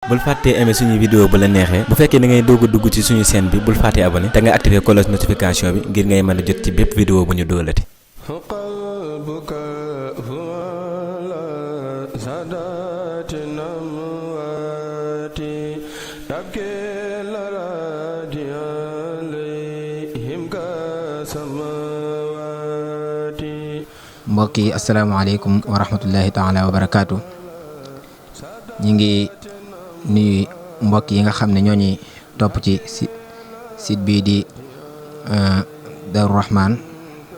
bul fàttee aimer suñu vidéo bu la neexee bu fekkee da ngay doog a dugg ci suñu chaîne bi bul fàttee abonné te nga activer cloche notification bi ngir ngay mën a jot ci bépp vidéo bu ñu doolati. mbokk yi asalaamaaleykum wa rahmatullahi taala wa barakaatu. ñi ngi nuyu mbokk yi nga xam ne ñoo ñuy topp ci site bii di Darou Rahman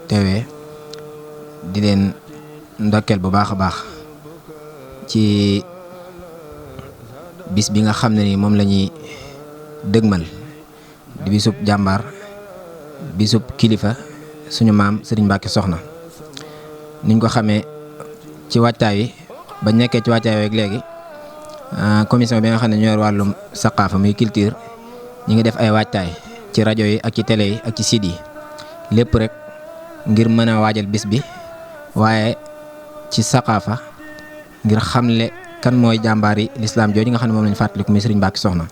TV di leen ndokkeel bu baax a baax ci bis bi nga xam ne ni moom la ñuy dëgmal di bisub jàmbaar bisub kilifa suñu maam Serigne Mbacké Soxna niñ ko xamee ci waajtaay wi ba nekkee ci waajtaay wi ak léegi commission bi nga xam ne ñoo yor wàllum saqaafa muy culture ñi ngi def ay waajtaay ci rajo yi ak ci télé yi ak ci site yi lépp rek ngir mën a waajal bis bi waaye ci saqaafa ngir xamle kan mooy jàmbaari lislaam jooju nga xam ne moom lañu fàttaliku muy Serigne Mbacké Soxna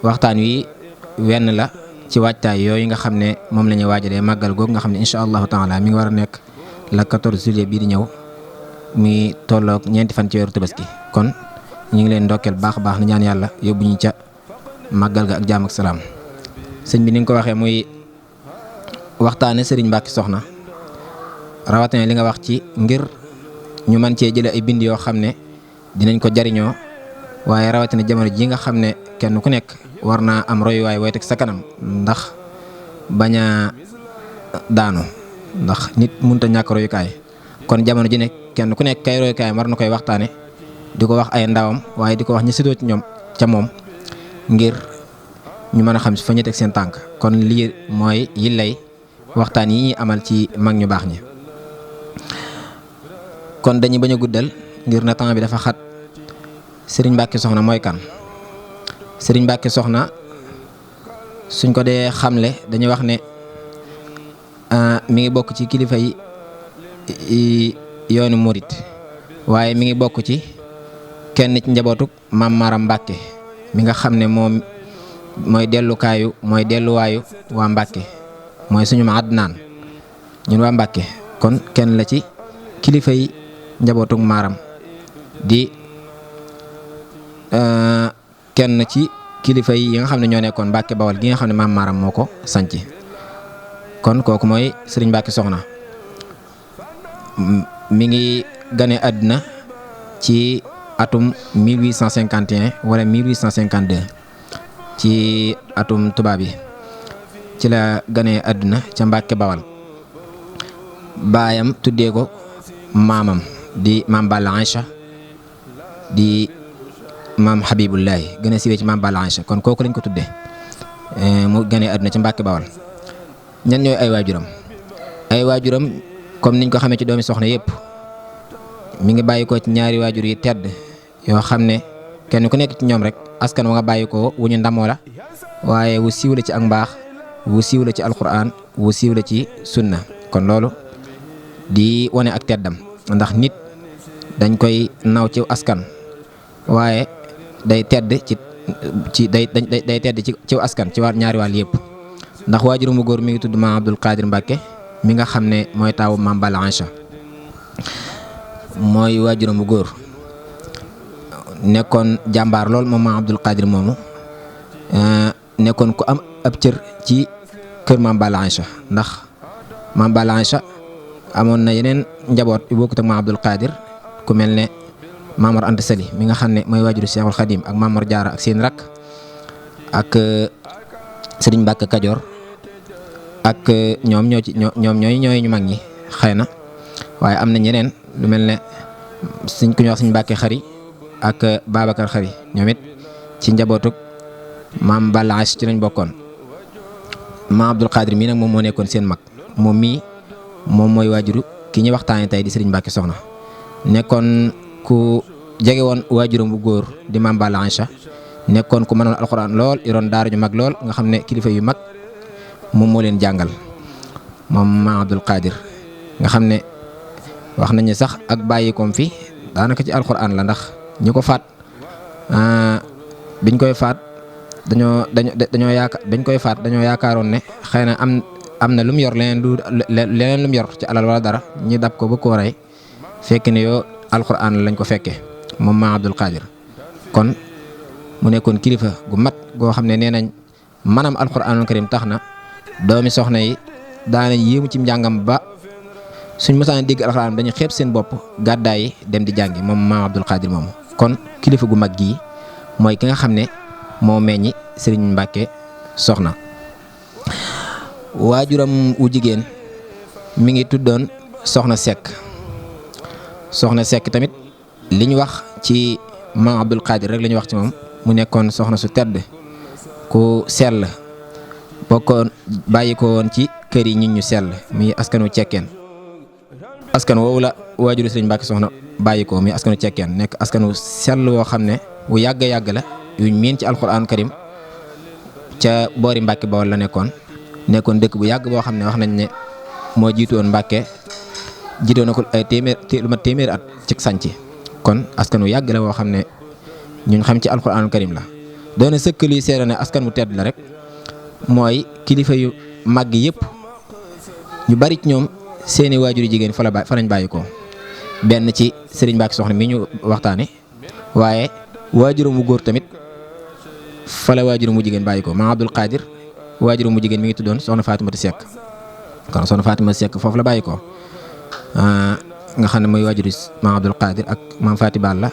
waxtaan wi wenn la ci waajtaay yooyu nga xam ne moom la ñuy waajalee màggal googu nga xam ne incha allahu taala mi ngi war a nekk la 14 juillet bii di ñëw mi tolloog ñeenti fan ci weeru tabaski kon ñu ngi leen ndokkeel baax a baax na ñaan yàlla yóbbu ñu ca màggal ga ak jaam ak salaam sëñ bi ni nga ko waxee muy waxtaane Serigne Mbacké Soxna rawatina li nga wax ci ngir ñu mën cee jële ay bind yoo xam ne dinañ ko jariñoo waaye rawatina jamono ji nga xam ne kenn ku nekk war naa am royuwaay wooy teg sa kanam ndax bañ a daanu ndax nit mënut a ñàkk royukaay kon jamono ji nekk kenn ku nekk kay royukaay war na koy waxtaane di ko wax ay ndawam waaye di ko wax ñi sidoo ci ñoom ca moom ngir ñu mën a xam fa ñu teg seen tànk kon lii mooy yillay waxtaan yi ñuy amal ci mag ñu baax ñi kon dañuy bañ a guddal ngir na temps bi dafa xat Serigne Mbacké Soxna mooy kan Serigne Mbacké Soxna suñ ko dee xamle dañuy wax ne mi ngi bokk ci kilifa yi yoonu murit waaye mi ngi bokk ci kenn ci njabootuk maam Maram Mbacké mi nga xam ne moom mooy delluwaayu waa Mbacké mooy suñu ma Adnaan ñun waa Mbacké kon kenn la ci kilifa yi njabootuk Maram di kenn ci kilifa yi nga xam ne ñoo nekkoon Mbacké Bawal gi nga xam ne maam Maram moo ko sanc kon kooku mooy Serigne Mbacké Soxna mi ngi gane àdduna ci atum 1851 wala 1852 ci atum tubaab yi ci la gane àdduna ca Mbacké Bawal baayam tuddee ko maamam di maam Balla Aïcha di maam Habibullahi gën a siwee ci maam Balla Aïcha kon kooku lañ ko tuddee mu gane àdduna ca Mbacké Bawal ñan ñooy ay waajuram comme niñ ko xamee ci doomi soxna yëpp mi ngi bàyyi ko ci ñaari waajur yi tedd yoo xam ne kenn ku nekk ci ñoom rek askan wa nga bàyyi ko wu ñu ndamoo la waaye wu siiw la ci ak mbaax wu siiw la ci alquran wu siiw la ci sunna kon loolu di wane ak teddam ndax nit dañ koy naw ci askan waaye day tedd day tedd ci askan ci ñaari wàll yëpp ndax waajuram bu góor mi ngi tudd maam Abdul Qadir Mbacké mi nga xam ne mooy taawu maam Balla Aïcha mooy waajuram bu góor nekkoon jàmbaar lool moom maam Abdul Qadir moomu nekkoon ku am ab cër ci kër maam Balla Aïcha ndax maam Balla Aïcha amoon na yeneen njaboot yu bokkut ak maam Abdul Qadir ku mel ne Mamor Anta Sali mi nga xam ne mooy waajuru Cheikhul Khadim ak Mamor Diarra ak seen rak ak Serigne Mbacké Kajoor ak ñoom ñooy ñu mag ñi xëy na waaye am na ñeneen lu mel ne suñ ku ñu wax suñ Mbacké Xari ak Babacar Xari ñoom it ci njabootuk maam Balla Aïcha ci lañ bokkoon maam Abdul Qadir mii nag moom moo nekkoon seen mag moom mooy waajuru ki ñuy waxtaanee tey di Serigne Mbacké Soxna nekkoon ku jege woon waajuram bu góor di maam Balla Aïcha nekkoon ku mënoon alxuraan lool yoroon daara ju mag lool nga xam ne kilifa yu mag moom moo leen jàngal moom maam Abdul Qadir nga xam ne wax nañu sax ak bàyyikoom fi daanaka ci alxuraan la ndax ñu ko faat biñ koy faat dañoo yaakaar biñ koy faat dañoo yaakaaroon ne xëy na am na lu mu yor leneen lu mu yor ci alal wala dara ñi dab ko ba koo rey fekk ne yoo alxuraan lañ ko fekkee moom Maam Abdul Xaadir kon mu nekkoon kilifa gu mat goo xam ne nee nañ maanaam alxuraanul karim tax na doomi soxna yi daanañ yéemu ci njàngam ba suñ mësaan dégg alxuraan dañu xeeb seen bopp gàddaay yi dem di jàngi moom Maam Abdul Xaadir moomu kon kilifa gu mag gii mooy ki nga xam ne moo meññi Sëriñ Mbàkke Soxna waajuram wu jigéen mi ngi tuddoon Soxna Sekk Soxna Sekk tamit li ñu wax ci Maam Abdul Xaadir rek la ñu wax ci moom mu nekkoon soxna su tedd ku sell bokkoon bàyyi ko woon ci kër yi nit ñu sell muy askanu cekkeen askan woowu la waajuru Sëriñ Mbàkke Soxna bàyyi ko muy askanu cekkeen nekk askanu sell woo xam ne wu yàgg yàgg la yuñ miin ci alxuraan karim ca boori Mbàkke Bawol la nekkoon dëkk bu yàgg boo xam ne wax nañ ne moo jiitu woon Mbàkke jiitoon na ko ay lu mat téeméer at ci sanc kon askan wu yàgg la woo xam ne ñun xam ci alxuraan karim la doone sëkk luy seere ne askan wu tedd la rek mooy kilifa yu màgg yëpp ñu bari ci ñoom seeni waajur yu jigéen fa lañ bàyyi ko benn ci Sëriñ Mbàkke Soxna mi ñu waxtaane waaye waajuram mu góor tamit fa la waajuram mu jigéen bàyyi ko Maam Abdul Xaadir waajuram mu jigéen mi ngi tuddoon Soxna Faatimata Sekk kon Soxna Faatimata Sekk foofu la bàyyi ko nga xam ne mooy waajuru Maam Abdul Xaadir ak Maam Faati Balla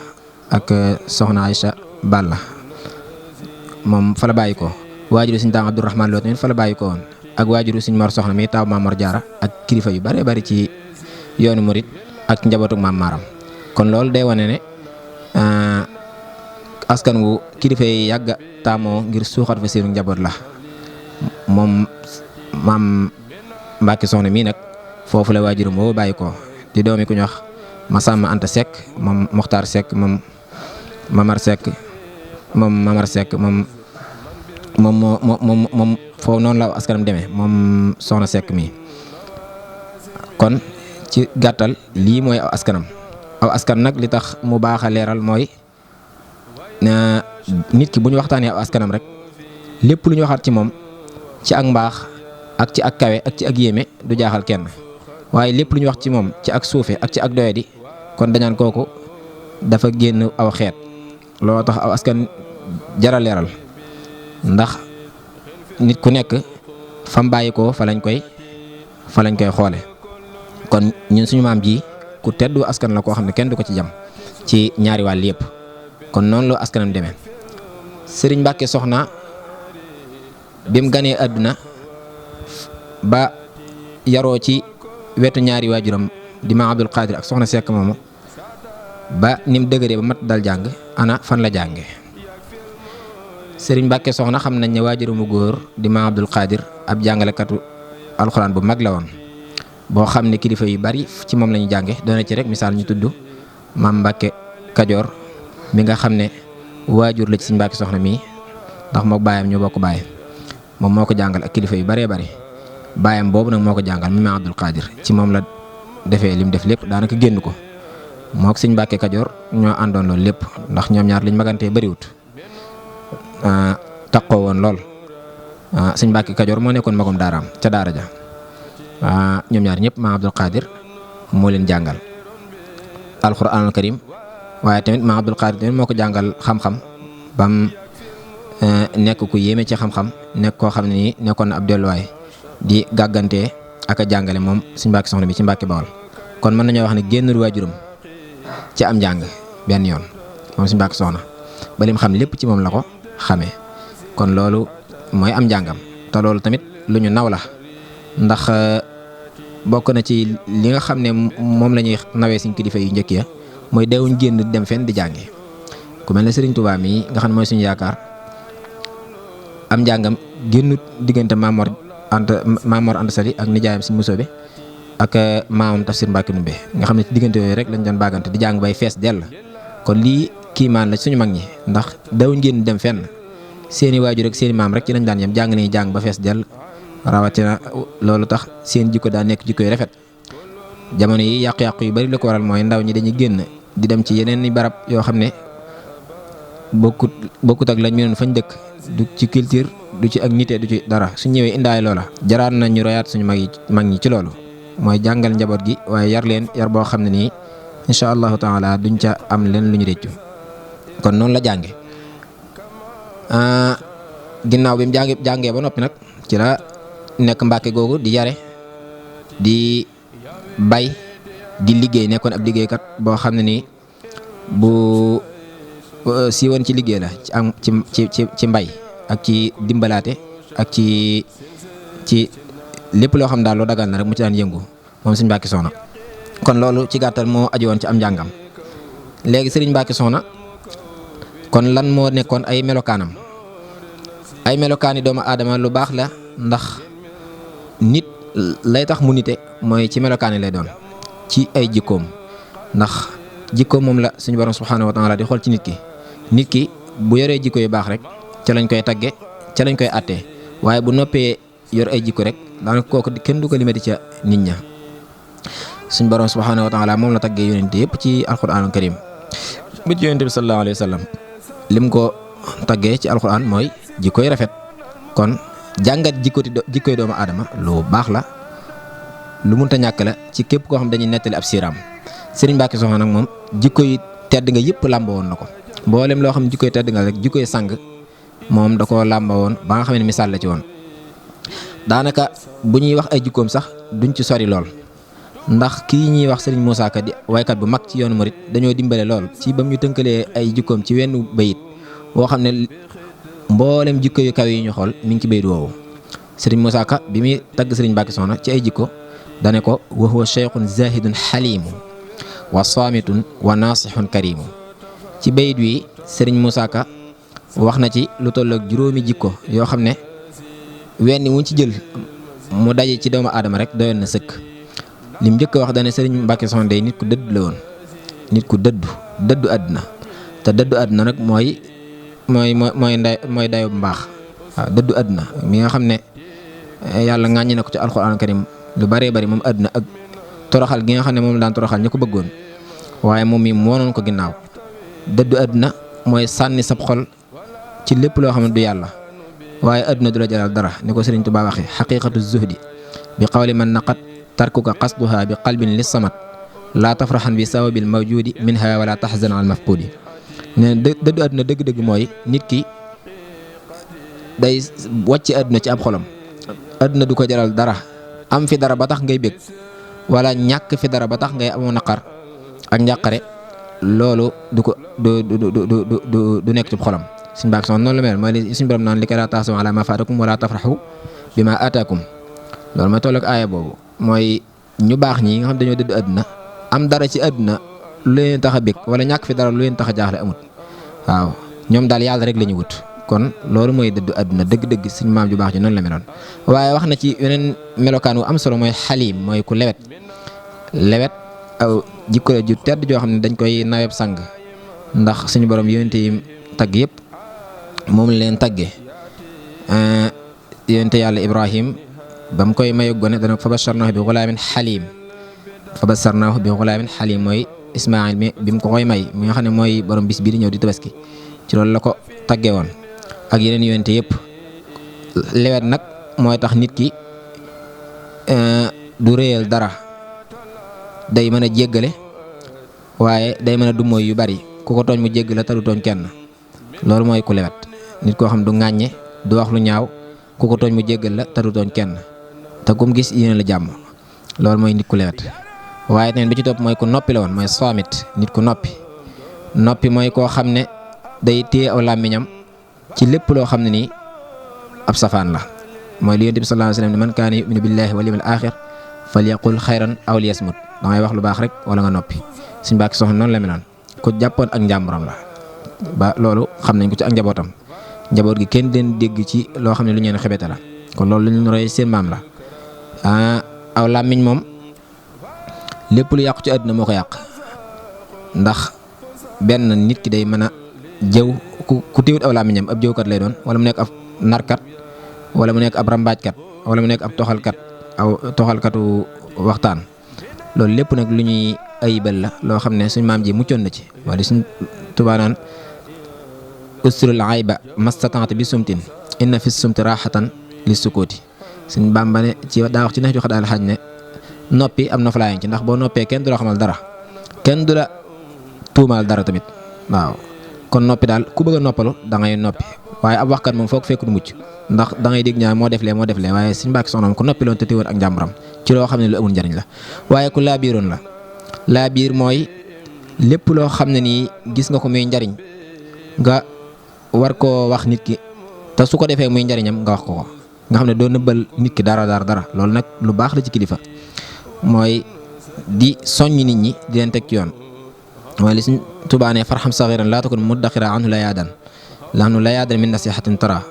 ak Soxna Aysa Balla moom fa la bàyyi ko waajuru Sëriñ Daam Abdurahmaan Lo tamit fa la bàyyi ko woon ak waajuru Sëriñ Mor Soxna mi taaw Maam Mor Jaara ak kilifa yu bare bari ci yoonu murit ak njabootu Maam Maaram kon loolu day wane ne askan wu kilifa yi yàgga taamoo ngir suuxat fa seenu njaboot la moom Maam Mbàkke Soxna mii nag foofu la waajuram boobu bàyyi ko di doomi ku ñu wax Masamba Anta Seck moom Moxtaar Seck moom Mamar Seck moom foofu noonu la askanam demee moom Soxna Seck mii kon ci gàttal lii mooy aw askanam aw askan nag li tax mu baax a leeral mooy nit ki bu ñu waxtaanee aw askanam rek lépp lu ñu waxaat ci moom ci ak mbaax ak ci ak kawe ak ci ak yéeme du jaaxal kenn waaye lépp lu ñu wax ci moom ci ak suufe ak ci ak doyadi kon dañaan kooku dafa génn aw xeet looloo tax aw askan jara leeral ndax nit ku nekk fam bàyyi ko fa lañ koy xoole kon ñun suñu maam ji ku teddu askan la koo xam ne kenn du ko ci jam ci ñaari wàll yëpp kon noonu la askanam demee Sëriñ Mbàkke Soxna bi mu ganee àdduna ba yaroo ci wetu ñaari waajuram di Maam Abdul Xaadir ak Soxna Sekk moomu ba ni mu dëgëree ba mat dal jàng ana fan la jànge Sëriñ Mbàkke Soxna xam nañ ne waajuramu góor di Maam Abdul Xaadir ab jàngalekatu alxuraan bu mag la woon boo xam ne kilifa yu bari ci moom la ñu jànge doona ci rek misaal ñu tudd Maam Mbàkke Kajoor mi nga xam ne waajur la ci Sëriñ Mbàkke Soxna mii ndax mook baayam ñoo bokk baay moom moo ko jàngal ak kilifa yu baree bari baayam boobu nag moo ko jàngal mi Maam Abdul Xaadir ci moom la defee lim def lépp daanaka génn ko moo ko Sëriñ Mbàkke Kajoor ñoo àndoon loolu lépp ndax ñoom ñaar liñ magantee bariwut taqoo woon lool Sëriñ Mbàkke Kajoor moo nekkoon magum daaraam ca daara ja ñoom ñaar ñëpp Maam Abdul Xaadir moo leen jàngal alxuraanul karim waaye tamit Maam Abdul Xaadir tamit moo ko jàngal xam-xam bam nekk ku yéeme ci xam-xam nekk koo xam ne nii nekkoon na ab delluwaay di gàggantee ak a jàngale moom Sëriñ Mbàkke Soxna bi ci Mbàkke Bawol kon mën nañoo wax ne génnul waajuram ci am njàng benn yoon moom Sëriñ Mbàkke Soxna ba lim xam lépp ci moom la ko xamee kon loolu mooy am njàngam te loolu tamit lu ñu naw la ndax bokk na ci li nga xam ne moom la ñuy nawee suñ kilifa yu njëkk ya mooy deewuñ génn dem fenn di jànge ku mel ne Sëriñ Tuubaa mii nga xam ne mooy suñu yaakaar am njàngam génnut diggante Mamor Anta Sali ak nijaayam Sëriñ Muso bi ak maamam Tafsir Mbàkke Ndumbe nga xam ne ci diggante yooyu rek lañ doon bàggante di jàng bay fees dell kon lii kiimaan la suñu mag ñi ndax dawuñ génn dem fenn seeni waajur ak seeni maam rek ci lañ daan yem jàng nañu jàng ba fees dell rawatina loolu tax seen jikko daa nekk jikko yu rafet jamono yi yàqu-yàqu yu bari la ko waral mooy ndaw ñi dañuy génn di dem ci yeneen i barab yoo xam ne bokkut ak lañ mënoon fañ dëkk du ci culture du ci ak nite du ci dara su ñëwee indaay loola jaraan na ñu royaat suñu mag ñi ci loolu mooy jàngal njaboot gi waaye yar leen yar boo xam ne nii incha allahu taala duñ ca am leen lu ñu réccu kon noonu la jànge ginnaaw bi mu jàngee ba noppi nag ci la nekk Mbàkke googu di yare di bay di liggéey nekkoon ab liggéeykat boo xam ne nii bu siiwoon ci liggéey la ci am ci mbay ak ci dimbalaate ak ci lépp loo xam daal loo dagal na rek mu ci daan yëngu moom Sëriñ Mbàkke Soxna kon loolu ci gàttal moo aju woon ci am njàngam léegi Sëriñ Mbàkke Soxna kon lan moo nekkoon ay melokaanam ay melokaani doomu aadama lu baax la ndax nit lay tax mu nite mooy ci melokaani lay doon ci ay jikkoom ndax jikkoom moom la suñu borom subhaanahu wa taala di xool ci nit ki bu yoree jikko yu baax rek ca lañ koy tagge ca lañ koy attee waaye bu noppee yor ay jikko rek daanaka kooku kenn du ko limati ca nit ña suñu borom subhaanahu wa taala moom la taggee yonente yëpp ci alquranul karim bu ci yonente bi sallallahu alayhi wa sallam lim ko taggee ci alquran mooy jikkoy rafet kon jàngat jikkoy doomu aadama lu baax la lu munta ñàkk la ci képp koo xam dañuy nettali ab siiraam Sëriñ Mbàkke Soxna nag moom jikkoy tedd nga yëpp làmba woon na ko mboolem loo xam ne jikkoy tedd nga rek jikkoy sang moom da koo làmba woon ba nga xam ne misaal la ci woon daanaka bu ñuy wax ay jikkoom sax duñ ci sori lool ndax kii ñuy wax Sëriñ Moussa Ka di waykat bu mag ci yoonu murit dañoo dimbale lool ci bam ñu tënkalee ay jikkoom ci wenn bayit woo xam ne mboolem jikko yu kaw yi ñu xool mi ngi ci bayit woowu Sëriñ Moussa Ka bi muy tagg Sëriñ Mbàkke Soxna ci ay jikko dane ko wa huwa cheikhun zahidun xalimu wa saamitun wa naasixun karimu ci bayit wi Sëriñ Moussa Ka wax na ci lu tollook juróomi jikko yoo xam ne wenn wuñ ci jël mu daje ci doomu aadama rek doyoon na sëkk lim njëkk a wax dane Sëriñ Mbàkke Soxna day nit ku dëddu la woon nit ku dëddu àdduna te dëddu àdduna nag mooy dayo bu mbaax waaw dëddu àdduna mi nga xam ne yàlla ŋàññi na ko ci alxuraan karim lu bëree bëri moom àdduna ak toroxal gi nga xam ne moom la daan toroxal ñu ko bëggoon waaye moom mi moonoon ko ginnaaw dëddu àdduna mooy sànni sab xol ci lépp loo xam ne du yàlla waaye àdduna du la jaral dara ni ko Sëriñ Tuubaa waxee xaqiqatu zuhdi bi qawli man naqat tarkuka qasduha bi qalbin lis samat laa tafraxan bi sawabil mawjudi minha wala taxzan al mafqudi ne dëddu àdduna dëgg-dëgg mooy nit ki day wàcc àdduna ci ab xolam àdduna du ko jaral dara am fi dara ba tax ngay bég wala ñàkk fi dara ba tax ngay amoo naqar ak njàqare loolu du nekk ci xolam Sëriñ Mbàkke Soxna noonu la mel mooy li suñu borom naan li kay laa taxsaw ala ma faatakum wala tafraxu bi ma ataakum loolu mooy tolloog aaya boobu mooy ñu baax ñi nga xam dañoo dëddu àdduna am dara ci àdduna lu leen tax a bég wala ñàkk fi dara lu leen tax a jaaxle amut waaw ñoom daal yàlla rek la ñu wut kon loolu mooy dëddu àdduna dëgg-dëgg suñu maam ju baax ji noonu la meloon waaye wax na ci yeneen melokaan wu am solo mooy xaliim mooy ku lewet aw jikko la ju tedd joo xam ne dañ koy naweb sang ndax suñu borom yonente yi tagg yëpp moom leen tagge yonente yàlla Ibrahim ba mu koy mayu gone dana fa basharnaahu bi xulaamin xaliim mooy Ismaayil mi bi mu ko koy may mi nga xam ne mooy borom bis bii di ñëw di tabaski ci loolu la ko tagge woon ak yeneen yonente yëpp lewet nag mooy tax nit ki du réyal dara day mën a jéggale waaye day mën a du mooy yu bari ku ko tooñ mu jéggale te du tooñ kenn loolu mooy ku lewet nit koo xam du ŋàññe du wax lu ñaaw ku ko tooñ mu jéggal la te du tooñ kenn te kum gis yéene la jàmm loolu mooy nit ku lewet waaye tamit bi ci topp mooy ku noppi la woon mooy saamit nit ku noppi mooy koo xam ne day téye aw làmmiñam ci lépp loo xam ne nii ab safaan la mooy li Yonent bi sallallahu alayhi wa sallam ne man kaana yuminu billahi wal yawmil aaxir falyaqul xayran aw liyasmut dangay wax lu baax rek wala nga noppi Sëriñ Mbàkke Soxna noonu la meloon ku jàppoon ak njàmburam la ba loolu xam nañ ko ci ak njabootam njaboot gi kenn den dégg ci loo xam ne lu ñeen xebete la kon loolu lu ñu roy seen maam la aw làmmiñ moom lépp lu yàqu ci àdduna moo ko yàq ndax benn nit ki day mën a jëw ku téewut aw làmmiñam ab jëwkat lay doon wala mu nekk ab narkat wala mu nekk ab rambaajkat wala mu nekk ab toxalkatu waxtaan loolu lépp nag lu ñuy ayibal la loo xam ne suñ maam ji muccoon na ci wala suñ Tuubaa naan usturul ayba mastatante bi sumtin inna fi sumti raxatan li sukuuti Sëñ Bàmba ne ci daa wax ci nex joxe daal xaj ne noppi am na fa laayan ci ndax boo noppee kenn du la xamal dara kenn du la tuumaal dara tamit waaw kon noppi daal ku bëgg a noppalu da ngay noppi waaye ab waxkat moom foog fekk du mucc ndax da ngay dégg ñaan moo def lee waaye Sëñ Mbàkke Soxna moom ku noppi loon te téewoon ak njàmburam ci loo xam ne lu amul njariñ la waaye ku laabiiroon la laabiir mooy lépp loo xam ne nii gis nga ko muy njariñ nga war koo wax nit ki te su ko defee muy njariñam nga wax ko nga xam ne doo nëbbal nit ki dara loolu nag lu baax la ci kilifa mooy di soññ nit ñi di leen teg ci yoon mooy li Sëñ Tuubaa ne farxam saxiran laa takun muddaxira anhu la yaadan min nasihatin tara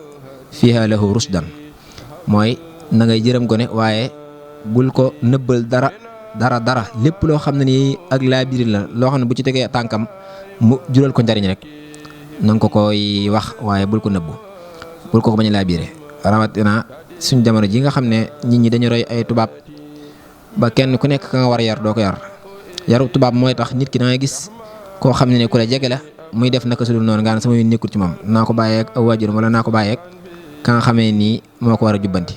fiha lahu rushdan mooy na ngay jërëm gone waaye bul ko nëbbal dara lépp loo xam ne nii ak laa biir la loo xam ne bu ci tegee tànkam mu jural ko njariñ rek na nga ko koy wax waaye bul ko nëbbu bul ko bañ a laa biire rawatina suñ jamono ji nga xam ne nit ñi dañu roy ay tubaab ba kenn ku nekk ka nga war a yar doo ko yar yaru tubaab mooy tax nit ki da ngay gis koo xam ne ku la jege la muy def naka su dul noonu nga ne sama yoon nekkul ci moom naa ko bàyyeeg aw waajuram wala naa ko bàyyeeg ka nga xamee nii moo ko war a jubbanti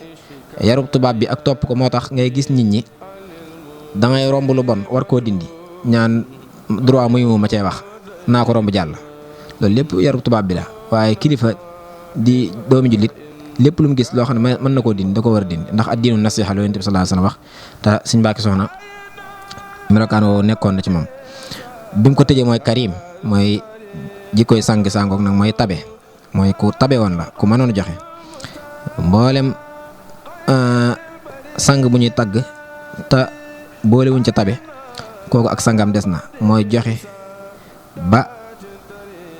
yaru tubaab bi ak topp ko moo tax ngay gis nit ñi da ngay romb lu bon war koo dindi ñaan droit muy ma cay wax naa ko romb jàll loolu lépp yaru tubaab bi la waaye kilifa di doomi jullit lépp lu mu gis loo xam ne mën na koo dindi da ko war a dindi ndax addiinu nasiha la Yonent bi sallallahu alayhi wasallam wax te Sëñ Mbàkke Soxna melokaan woo nekkoon na ci moom bi mu ko tëjee mooy karim mooy jikkoy sangoog nag mooy tabe mooy ku tabe woon la ku mënoon joxe mboolem sang bu ñuy tagg te boolewuñ ca tabe kooku ak sangam des na mooy joxe ba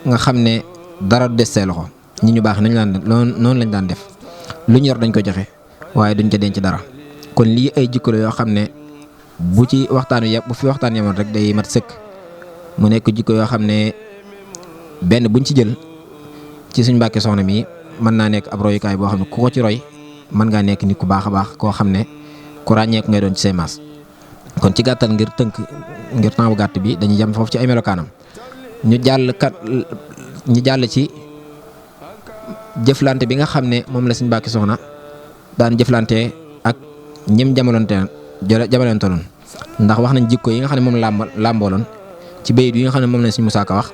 nga xam ne dara du des see loxo ñi ñu baax nañ noonu lañ daan def lu ñu yor dañ ko joxe waaye duñ ca denc dara kon lii ay jikko la yoo xam ne bu ci waxtaan wi bu fi waxtaan yemoon rek day mat sëkk mu nekk jikko yoo xam ne benn buñ ci jël ci Sëñ Mbàkke Soxna mi mën naa nekk ab royukaay boo xam ne ku ko ci roy mën ngaa nekk nit ku baax a baax koo xam ne ku ràññeeku ngay doon ci say maas kon ci gàttal ngir tënk ngir temps bu gàtt bi dañuy jëm foofu ci ay melokaanam ñu jàll ci jëflante bi nga xam ne moom la Sëñ Mbàkke Soxna daan jëflante ak ñim jamonoontaloon ndax wax nañ jikko yi nga xam ne moom làmbooloon ci bayit yi nga xam ne moom la Sëñ Musaa Ka wax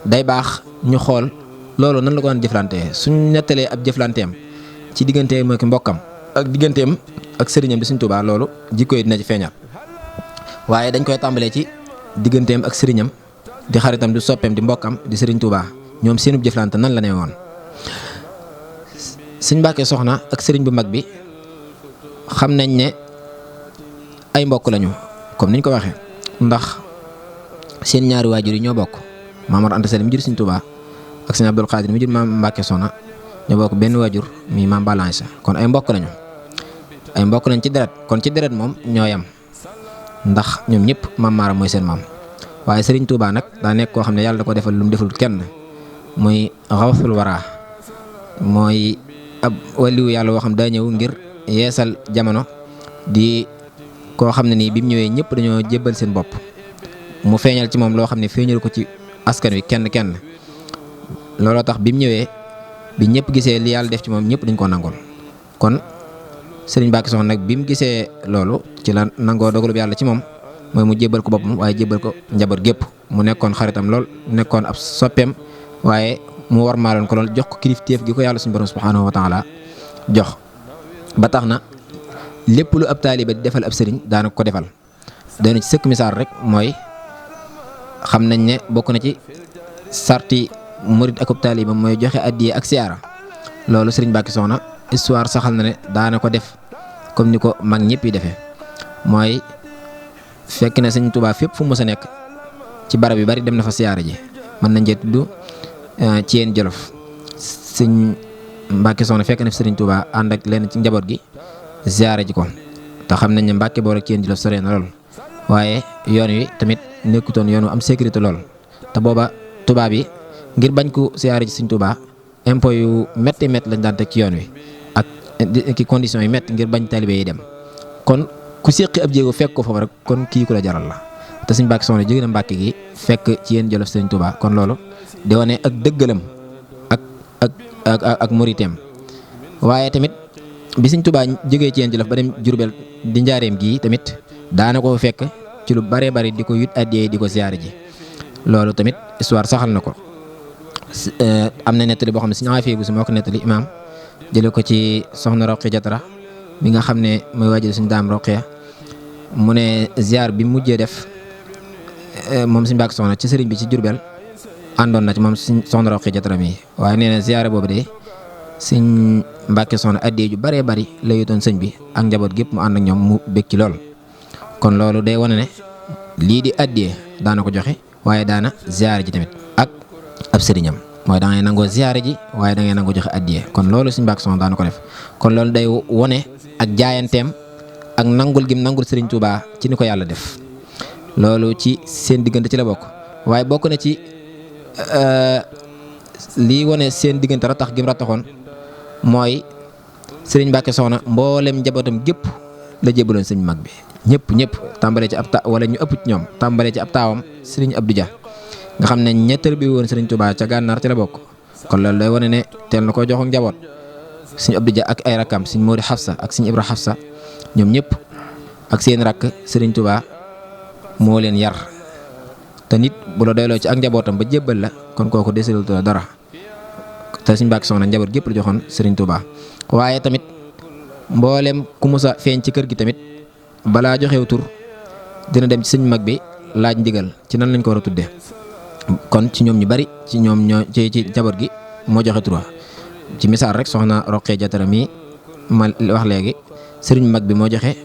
day baax ñu xool loolu nan la ko daan jëflantee suñ nettalee ab jëflanteem ci digganteem ak mbokkam ak digganteem ak sëriñam di Sëñ Tuubaa loolu jikko yi dina ci feeñal waaye dañ koy tàmbalee ci digganteem ak sëriñam di xaritam di soppeem di mbokkam di Sëriñ Tuubaa ñoom seenub jëflante nan la ne woon Sëñ Mbàkke Soxna ak sëriñ bu mag bi xam nañ ne ay mbokk lañu comme niñ ko waxee ndax seen ñaari waajur yi ñoo bokk Maam Mor Anta Sali mi jur Sëñ Tuubaa ak Sëñ Abdul Xaadir mi jur Maam Mbàkke Soxna ñoo bokk benn waajur mi Maam Balla Aysa kon ay mbokk lañu ci deret kon ci deret moom ñoo yam ndax ñoom ñëpp Maam Maaram mooy seen maam waaye Sëriñ Tuubaa nag daa nekk koo xam ne yàlla da ko defal lu mu deful kenn muy xawsul waraa mooy ab waliwu yàlla woo xam daa ñëw ngir yeesal jamono di koo xam ne nii bi mu ñëwee ñëpp dañoo jébbal seen bopp mu feeñal ci moom loo xam ne feeñal ko ci askan wi kenn looloo tax bi mu ñëwee bi ñëpp gisee li yàlla def ci moom ñëpp dañ koo nangoon kon Sëriñ Mbàkke Soxna nag bi mu gisee loolu ci la nangoo dogalub yàlla ci moom mooy mu jébbal ko boppam waaye jébbal ko njaboot gépp mu nekkoon xaritam lool nekkoon ab soppeem waaye mu war maaloon ko lool jox ko kilifteef gi ko yàlla suñu borom subhanahu wa taala jox ba tax na lépp lu ab taaliba di defal ab sëriñ daana ko defal doon ci sëkk misaal rek mooy xam nañ ne bokk na ci sarti murid ak ab taaliba mooy joxe addiya ak siyaara loolu Sëriñ Mbàkke Soxna histoire saxal na ne daana ko def comme ni ko mag ñëpp yi defee mooy fekk na Sëñ Tuubaa fépp fu mu mës a nekk ci barab yu bari dem na fa siyaara ji mën nañ cee tudd ci yéen Jolof Sëñ Mbàkke Soxna fekk na fi Sëriñ Tuubaa ànd ak lenn ci njaboot gi siyaara ji ko te xam nañ ne Mbàkke boor ak ci yéen Jolof sore na lool waaye yoon wi tamit nekkutoon yoon wu am sécurité lool te booba tubaab yi ngir bañ ko siyaara ji Sëñ Tuubaa impôt yu métti lañ daan teg ci yoon wi ak ki conditions yi métti ngir bañ talibé yi dem kon ku séqi ab jéego fekk ko foofu rek kon kii ku la jaral la te Sëñ Mbàkke Soxna jóge na Mbàkke gi fekk ci yéen Jolof Sëriñ Tuubaa kon loolu di wane ak dëggalam ak muriteem. waaye tamit bi Sëriñ Tuubaa jógee ci Yeen Jolof ba dem Jurbel di njaareem gii tamit daana ko fekk ci lu bare bari di ko yut addiyee di ko siyaare ji. loolu tamit histoire saxal na ko. am na nettali boo xam ne Sëriñ Afia Buso moo ko nettali imaam jële ko ci soxna Roqe Jatara mi nga xam ne mooy waajal Sëriñ Daam Roqe mu ne ziar bi mujjee def moom Sëriñ Mbàkke Soxna ci sëriñ bi ci Jurbel àndoon na ci moom soxna Roqe Jatara mi waaye nee na ziar boobu de Sëriñ Mbàkke Soxna addiyee ju baree bari la yutoon sëñ bi ak njaboot gépp mu ànd ak ñoom mu bég ci lool. kon loolu day wane ne lii di addiyee daana ko joxe waaye daana ziar ji tamit ak ab sëriñam mooy da ngay nangoo ziyaare ji waaye da ngay nangoo joxe addiye kon loolu Sëriñ Mbàkke Soxna daana ko def. kon loolu day wone ak jaayanteem ak nangul gim nangul Sëriñ Tuubaa ci ni ko yàlla def loolu ci seen diggante ci la bokk. waaye bokk na ci lii wone seen diggante ratax gim rataxoon mooy Sëriñ Mbàkke Soxna mboolem njabootam gépp la jébaloon sëñ mag bi ñëpp tàmbalee ci ab wala ñu ëpp ci ñoom tàmbalee ci ab taawam Sëriñ Abdou Dia nga xam ne ñettal bi woon Sëriñ Tuubaa ca gànnaar ci la bokk. kon loolu day wane ne teel na ko jox ak njaboot Sëriñ Abdou Dia ak ay rakkam Sëriñ Moodu Xafsa ak Sëriñ Ibra Xafsa ñoom ñëpp ak seen rakk Sëriñ Tuubaa moo leen yar te nit bu la doyloo ci ak njabootam ba jébbal la kon kooku desalatu la dara te Sëriñ Mbàkke Soxna njaboot gépp la joxoon Sëriñ Tuubaa. waaye tamit mboolem ku musa feeñ ci kër gi tamit balaa joxew tur dina dem ci sëñ mag bi laaj ndigal ci nan lañ ko war a tuddee. kon ci ñoom ñu bari ci ñoom ñoo ci jaboot gi moo joxe tur ci misaal rek soxna Roqee Jatara mi ma wax léegi sëriñ mag bi moo joxe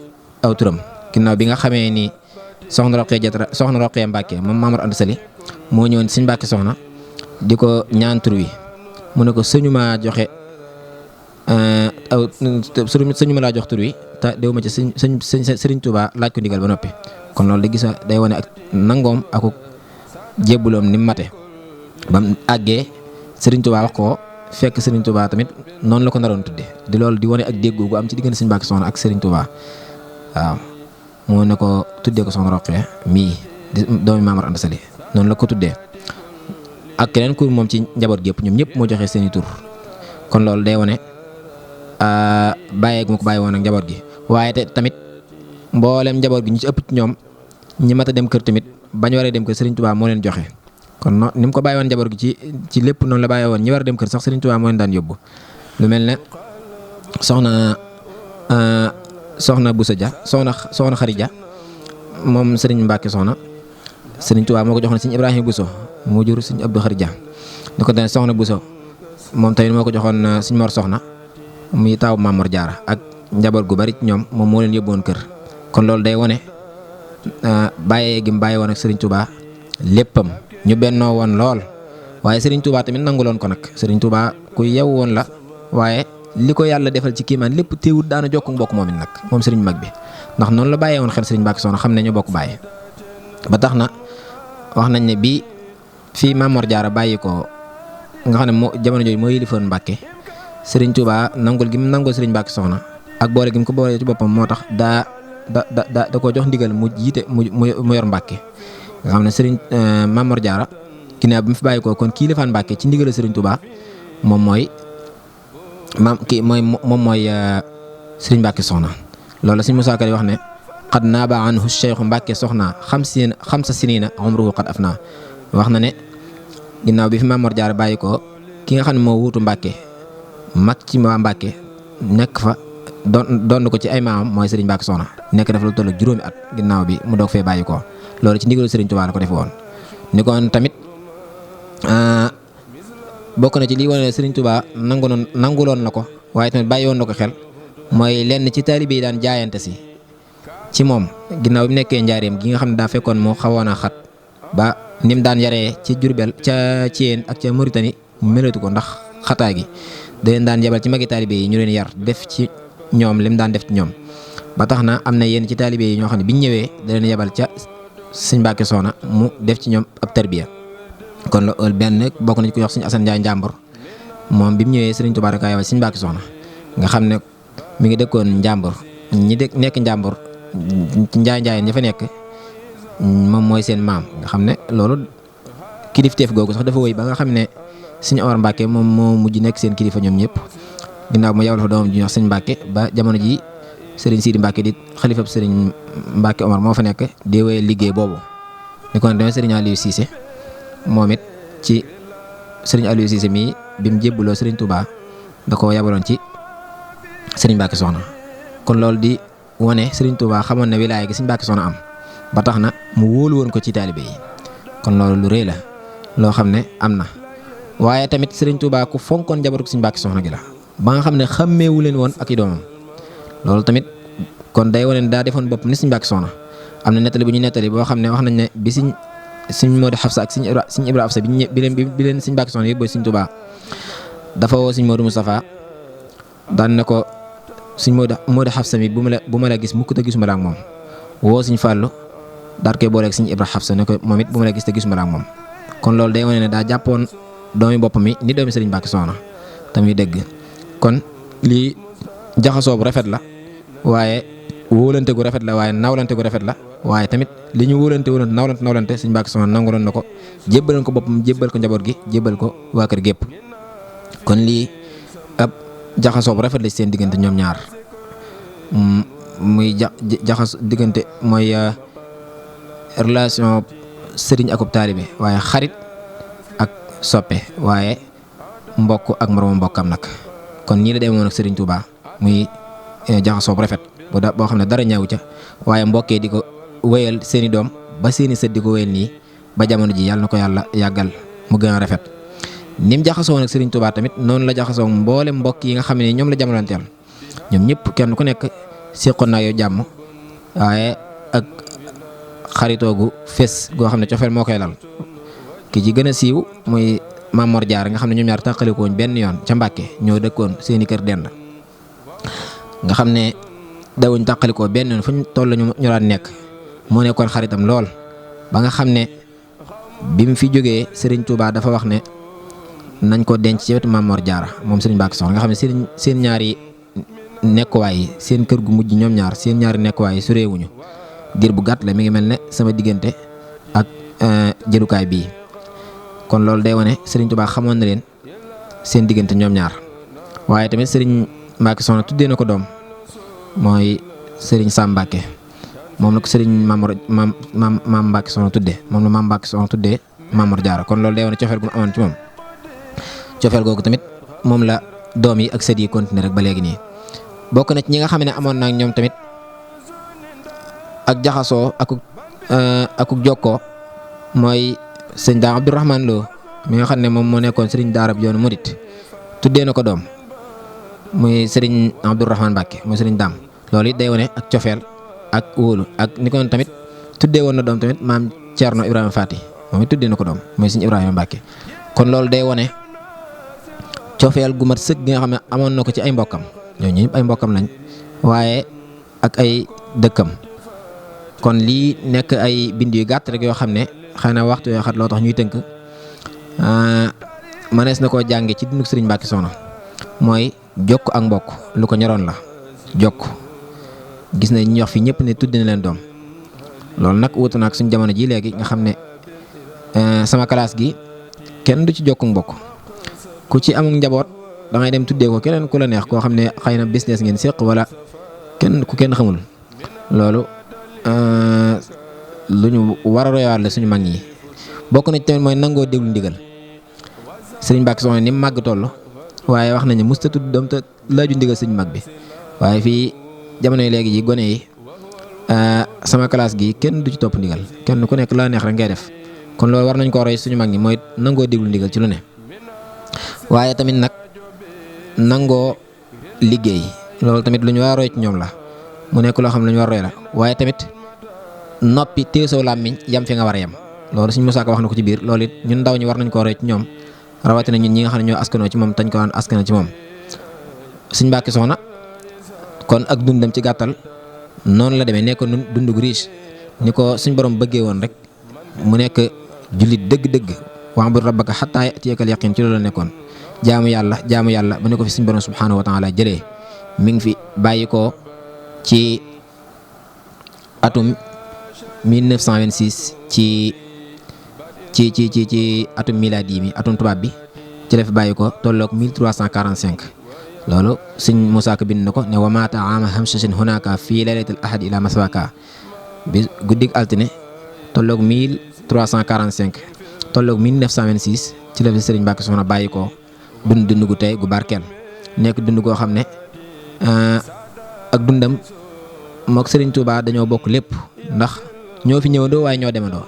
aw turam ginnaaw bi nga xamee ni soxna Roqee Jatara soxna Roqee Mbàkke moom Maamor Anta Sali moo ñëwoon Sëriñ Mbàkke Soxna di ko ñaan tur wi mu ne ko sëñu maa joxe sëñu ma laa jox tur wi te dew ma ci Sëriñ Tuubaa laaj ko ndigal ba noppi. kon loolu da gisa day wane ak nangoom aku jébbaloom ni mu mate ba mu àggee Sëriñ Tuubaa wax ko fekk Sëriñ Tuubaa tamit noonu la ko naroon tudde di loolu di wane ak déggoo gu am ci diggante Sëriñ Mbàkke Soxna ak Sëriñ Tuubaa waaw moo ne ko tuddee ko soxna Roqee mii di doomi Maamor Anta Sali noonu la ko tuddee ak keneen ku moom ci njaboot gépp ñoom ñëpp moo joxe seeni tur. kon loolu day wane bàyyee gu ma ko bàyyi woon ak njaboot gi waaye te tamit mboolem njaboot gi ñu ci ëpp ci ñoom ñi mat a dem kër tamit bañ waree dem kër Sëriñ Tuubaa moo leen joxe. kon ni mu ko bàyyi woon njaboot gi ci lépp noonu la bàyyi woon ñi war a dem kër sax Sëriñ Tuubaa moo leen daan yóbbu. lu mel ne soxna Boussa Dia soxna Xarija moom Sëriñ Mbàkke Soxna Sëriñ Tuubaa moo ko joxoon Sëriñ Ibrahima Bousso moo jur Sëriñ Abdou Xarija ni ko tamit soxna Bousso moom tamit moo ko joxoon Sëriñ Mor Soxna muy taaw Maam Mor Jaara ak njaboot gu bari ci ñoom moom moo leen yóbbuwoon kër. kon loolu day wane bàyyee gi mu bàyyi woon ak Sëriñ Tuubaa léppam ñu bennoo woon lool waaye Sëriñ Tuubaa tamit nanguloon ko nag Sëriñ Tuubaa ku yew woon la waaye li ko yàlla defal ci kiimaan lépp teewut daana jokk mbokk moom it nag moom sëriñ mag bi ndax noonu la bàyyee woon xel Sëriñ Mbàkke Soxna xam ne ñu bokk bàyyi ba tax na wax nañ ne bii fii Maam Mor Jaara bàyyi ko nga xam ne moo jamono jooju moo yilifoon Mbàkke Sëriñ Tuubaa nangul gi mu nangul Sëriñ Mbàkke Soxna ak boole gi mu ko boole ci boppam moo tax da koo jox ndigal mu jiite mu yor Mbàkke nga xam ne Sëriñ Maam Mor Jaara ginnaaw bi mu fi bàyyi ko kon kii lifaan Mbàkke ci ndigal Sëriñ Tuubaa moom mooy Sëriñ Mbàkke Soxna loolu Sëriñ Musaa Ka wax ne qad naaba anhu cheikhu Mbàkke Soxna xamsa sinina umruhu qad afna wax na ne ginnaaw bi fi Maam Mor Jaara bàyyi ko ki nga xam ne moo wuutu Mbàkke mag ci waa Mbàkke nekk fa doon ko ci ay maamam mooy Sëriñ Mbàkke Soxna nekk dafa lu toll ak juróomi at ginnaaw bi mu doog fee bàyyi ko loolu ci ndigalu Sëriñ Tuubaa la ko def woon ni kon tamit bokk na ci lii wane Sëriñ Tuubaa nanguloon na ko waaye tamit bàyyi woon na ko xel mooy lenn ci taalibe yi daan jaayante si ci moom ginnaaw bi mu nekkee njaareem gi nga xam ne daa fekkoon moo xawoon a xat ba ni mu daan yaree ci Jurbel ca Thiène ak ca Mauritanie melatu ko ndax xataa gi da leen daan yebal ci magi taalibe yi ñu leen yar def ci ñoom lim daan def ci ñoom ba tax na am na yenn ci taalibe yi ñoo xam ne biñ ñëwee da leen yebal ca Sëriñ Mbàkke Soxna mu def ci ñoom ab tarbiya kon loolu benn bokk nañ ko jox Sëriñ Asan Njaay Njàmbur moom bi mu ñëwee Sëriñ Tuubaa da kaa yebal Sëriñ Mbàkke Soxna nga xam ne mi ngi dëkkoon Njàmbur ñi nekk Njàmbur ci njaay ña fa nekk moom mooy seen maam nga xam ne loolu kilifteef googu sax dafa wëy ba nga xam ne sëñ Omar Mbacke moom moo mujj nekk seen kilifa ñoom ñëpp ginnaaw mu yabal fa doomam ji ñuy wax sëñ Mbacke ba jamono ji sëriñ Sidi Mbacke di xalifab sëriñ Mbacke Omar moo fa nekk di wéyal liggéey boobu. ni kon demee sëriñ Aliou Cissé moom it ci sëriñ Aliou Cissé mii bi mu jébbaloo sëriñ Touba da ko yabaloon ci sëriñ Mbacke Soxna kon loolu di wane sëriñ Touba xamoon na wilaaya gi sëriñ Mbacke Soxna am ba tax na mu wóolu woon ko ci taalibe yi kon loolu lu rëy la loo xam ne am na waaye tamit sëriñ Touba ku fonkoon njabootu sëriñ Mbacke Soxna gi la ba nga xam ne xàmmeewu leen woon ak i doomam loolu tamit kon day wane ne daa defoon bopp ni sëriñ Mbacke Soxna am na nettali bu ñu nettali boo xam ne wax nañ ne bi sëñ Modou Xafsa ak sëñ Ibra Afsa bi leen sëñ Mbacke Soxna yóbbu sëñ Touba dafa woo sëñ Modou Moustapha daan na ko sëñ Modou Xafsa mi bu ma la gis mukk te gisuma la ak moom woo sëñ Fallou daal koy booleeg sëñ Ibra Xafsa ne ko moom it bu ma la gis te gisuma la ak moom kon loolu day wane ne daa jàppoon doomi bopp mi ni doomi sëriñ Mbacke Soxna tamit dëgg kon lii jaxasoo bu rafet la waaye wóolante gu rafet la waaye nawlante gu rafet la waaye tamit li ñu wóolante nawlante sëñ Mbacke Soxna nanguloon na ko jébbaloon ko boppam jébbal ko njaboot gi jébbal ko waa kër gépp kon lii ab jaxasoo bu rafet la ci seen diggante ñoom ñaar muy jaxas diggante mooy relation sëriñ akub taalibe waaye xarit ak soppe waaye mbokk ak moromu mbokkam nag kon nii la demoon ak sëriñ Touba muy jaxasoo bu rafet boo xam ne dara ñaawu ca waaye mbokkee di ko wéyal seeni doom ba seeni sët di ko wéyal nii ba jamono ji yàlla na ko yàlla yàggal mu gën a rafet ni mu jaxasoo nag sëriñ Touba tamit noonu la jaxasoo mboole mbokk yi nga xam ne ñoom la jamonanteel ñoom ñëpp kenn ku nekk séqoon naa yow jàmm waaye ak xaritoogu fés goo xam ne cofeel moo koy lal ki ci gën a siiw muy Maam Mor Jaara nga xam ne ñoom ñaar tàqalikooñ benn yoon ca Mbàkke ñoo dëkkoon seeni kër dend nga xam ne dawuñ tàqalikoo benn yoon fu ñu toll ñu daan nekk moo nekkoon xaritam lool ba nga xam ne bi mu fi jógee sëriñ Touba dafa wax ne nañ ko denc ci wetu Maam Mor Jaara moom sëriñ Mbacke Soxna nga xam ne seen ñaari nekkuwaay yi seen kër gu mujj ñoom ñaar seen ñaari nekkuwaay yi soreewuñu diir bu gàtt la mi ngi mel ne sama diggante ak jëlukaay bii kon loolu day wane sëriñ Touba xamoon na leen seen diggante ñoom ñaar waaye tamit sëriñ Mbacke Soxna tuddee na ko doom mooy sëriñ Sam Mbacke moom la ko sëriñ maam Mbacke Soxna tuddee moom la maam Mbacke Soxna tuddee Maam Mor Jaara kon loolu day wane cofeel gu mu amoon ci moom cofeel googu tamit moom la doom yi ak sët yi continuer rek ba léegi nii bokk na ci ñi nga xam ne amoon na ak ñoom tamit ak jaxasoo akuk jokkoo mooy sëñ Daam Abdourahmane Lo mi nga xam ne moom moo nekkoon sëriñ daara bi yoonu murit tuddee na ko doom muy sëriñ Abdourahmane Mbacke muy sëriñ Daam loolu it day wane ak cofeel ak wóolu ak ni ko tamit tuddee woon na doom tamit maam Thierno Ibrahima Fati moom it tuddee na ko doom muy sëriñ Ibrahima Mbacke kon loolu day wane cofeel gu mat sëkk gi nga xam ne amoon na ko ci ay mbokkam ñooñu ñëpp ay mbokkam lañ waaye ak ay dëkkam kon lii nekk ay bind yu gàtt rek yoo xam ne xëy na waxtu yoo xat loo tax ñuy tënk mënees na koo jànge ci dunduk sëriñ Mbacke Soxna mooy jokk ak mbokk lu ko ñoroon la jokk gis na ñu wax fi ñëpp ne tuddi na leen doom loolu nag wutu na ak suñ jamono ji léegi nga xam ne sama classe gi kenn du ci jokku mbokk ku ci amul njaboot da ngay dem tuddee ko keneen ku la neex koo xam ne xëy na business ngeen séq wala kenn xamul loolu lu ñu war a royaat la suñu mag ñi bokk na ci tamit mooy nangoo déglu ndigal sëriñ Mbacke Soxna ni mu màgg toll waaye wax nañu musta tudd doom te laaju ndigal sëñ mag bi waaye fii jamono yi léegi ji gone yi sama classe gi kenn du ci topp ndigal kenn ku nekk la neex rek ngay def kon loolu war nañ koo roy suñu mag ñi mooy nangoo déglu ndigal ci lu ne waaye tamit nag nangoo liggéey loolu tamit lu ñu war a roy ci ñoom la mu nekk loo xam ne lu ñu war a roy la waaye tamit noppi téesoo làmmiñ yam fi nga war a yem loolu suñu Musaa Ka wax na ko ci biir loolu it ñun ndaw ñi war nañ koo roy ci ñoom rawatina ñun ñi nga xam ne ñoo askanoo ci moom tañ ko daan askanoo ci moom Sëñ Mbacke Soxna kon ak dundam ci gàttal noonu la demee nekkoon dund gu riche ni ko suñ borom bëggee woon rek mu nekk jullit dëgg-dëgg wa'bud rabbaka hattaa ya'tiyakal yaqiin ci loolu la nekkoon jaamu yàlla ba ne ko fi suñ borom subhaanahu wa taala jëlee mi ngi fi bàyyi ko ci atum 1926 ci atum miladi mi atum tubaab bi ci la fi bàyyi ko tolloog 1345 loolu sëñ Moussa Ka bind na ko ne wa maata ama hamsasin hunaka fii laylatil ahad ila maswaka bi guddig altine tolloog 1345 tolloog 1926 ci la fi Sëriñ Mbàkke Soxna bàyyi ko dund gu tey gu barkeel nekk dund goo xam ne ak dundam mook Sëriñ Tuubaa dañoo bokk lépp ndax ñoo fi ñëwandoo waaye ñoo demandoo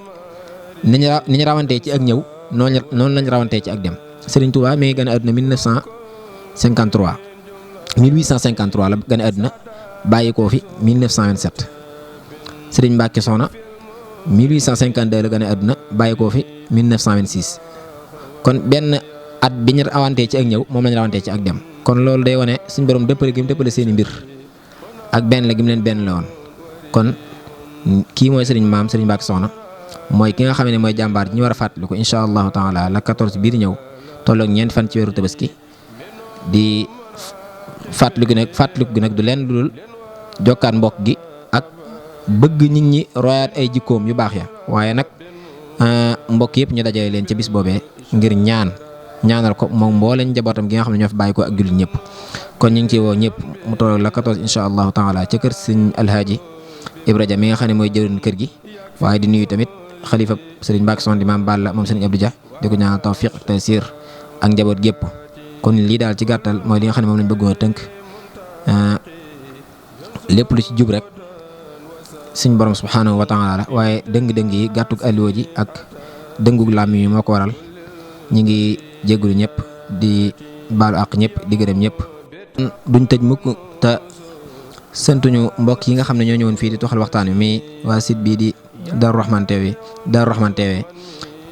ni ñu rawantee ci ak ñëw noonu lañ rawantee ci ak dem Sëriñ Tuubaa mi ngi gën a àdduna 1853 la gën a àdduna bàyyi koo fi 1927 Sëriñ Mbàkke Soxna 1852 la gën a àdduna bàyyi koo fi 1926 kon benn at bi ñu rawantee ci ak ñëw moom lañ rawantee ci ak dem kon loolu day wane suñ borom dëppale gi mu dëppale seeni mbir ak benn la gi mu leen benn la woon kon kii mooy Sëriñ Mbàkke Soxna mooy ki nga xam ne mooy jàmbaar ji ñu war a fàttaliku incha allahu taala la 14 bii di ñëw tolloog ñeenti fan ci weeru tabaski di fàttaliku gi nag du leen dul jokkaat mbokk gi ak bëgg nit ñi royaat ay jikkoom yu baax ya waaye nag mbokk yëpp ñu dajale leen ca bis boobee ngir ñaanal ko moom mbooleem njabootam gi nga xam ne ñoo fi bàyyi ko ak jullit ñëpp kon ñu ngi ciy woo ñëpp mu tolloog la 14 incha allahu taala ca kër sëñ Alhaaji Ibra Dia mi nga xam ne mooy jëwriñ kër gi waaye di nuyu tamit xalifa Sëriñ Mbàkke Soxna di maam Balla moom Sëriñ Abdou Dia di ko ñaanal tawfiq ak taysiir ak njaboot gépp kon lii daal ci gàttal mooy li nga xam ne moom lañ bëggoon a tënk lépp lu ci jub rek suñ borom subhanahu wa taala la waaye dëng-dëng yi gàttug alluwa ji ak dëngug làmmiñ yi moo ko waral ñi ngi jégalu ñëpp di baalu àq ñëpp di gërëm ñëpp duñ tëj mukk te santuñu mbokk yi nga xam ne ñoo ñëwoon fii di toxal waxtaan wi mi waa site bii di Darou Rahmane TV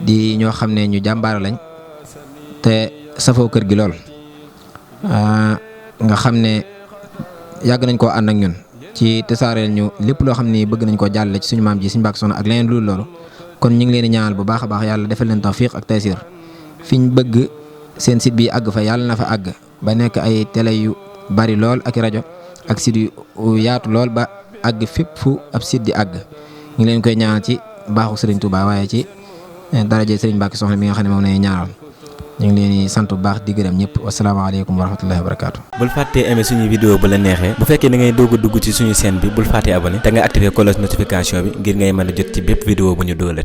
di ñoo xam ne ñu jàmbaara lañ te safoo kër gi lool nga xam ne yàgg nañ koo ànd ak ñun ci tasaareel ñu lépp loo xam ne bëgg nañ koo jàllale ci suñu maam ji Sëriñ Mbàkke Soxna ak leneen loolu kon ñu ngi leen di ñaanal bu baax a baax yàlla defal leen tawfiq ak taysiir fiñ bëgg seen site bi àgg fa yàlla na fa àgg ba nekk ay télé yu bari lool ak rajo ak site yu yaatu lool ba àgg fépp fu ab site di àgg ñu ngi leen koy ñaanal ci baaxu Sëriñ Tuubaa waaye ci daraje Sëriñ Mbàkke Soxna mi nga xam ne moom lay ñaanal ñu ngi leen di sant bu baax di gërëm ñëpp wasalaamaaleykum wa rahmatullahi wa barakaatu. bul fàttee aimé suñu vidéo bu la neexee bu fekkee da ngay doog a dugg ci suñu chaîne bi bul fàttee abonné te nga activé cloche notification bi ngir ngay mën a jot ci bépp vidéo bu ñu dóolati.